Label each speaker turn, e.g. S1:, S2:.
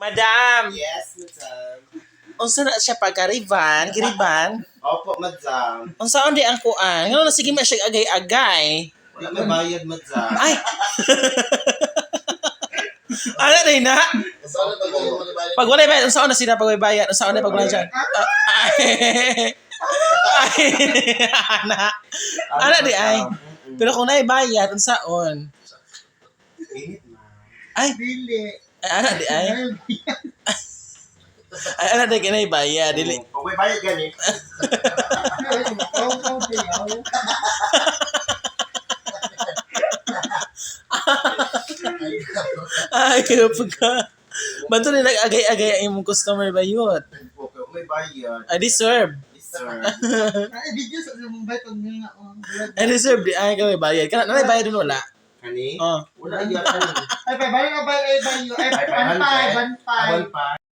S1: Madam,
S2: Yes, madam.
S1: Unsa na siya pagkariban, kiriban?
S2: Opo, madam.
S1: Unsaon di ang kuan? Ngano na sige man siya agay-agay?
S2: Wala may bayad, madam.
S1: Ay. Ano na na?
S3: Saan na ba yung mga
S1: Pag wala bayad, unsaon na sila pag may bayad? Unsaon na pag wala dyan? Ah, ay. Ay. Ana. Ana di ay. Pero kung naay bayad, unsaon?
S2: Init, ma'am.
S1: Ay,
S3: Dili.
S1: ay ana di ay. Ay ana di kinay bayad dili.
S2: Kung may bayad gani.
S1: Ay, pagka. Bato ni nag-agay-agay ang imong customer ba yun?
S2: Opo, kung may bayad.
S1: I deserve.
S2: Yes, sir.
S3: Ay, video sa Mumbai pag nga. Oh,
S1: I deserve di ay kami bayad. Kana na bayad dun wala.
S2: Kani?
S1: Oh.
S2: Wala gyud kani.
S3: Ay, bay, bay, bay, bay, bay, ay,
S2: Ay,
S3: 1.5, 1.5.
S2: 1.5.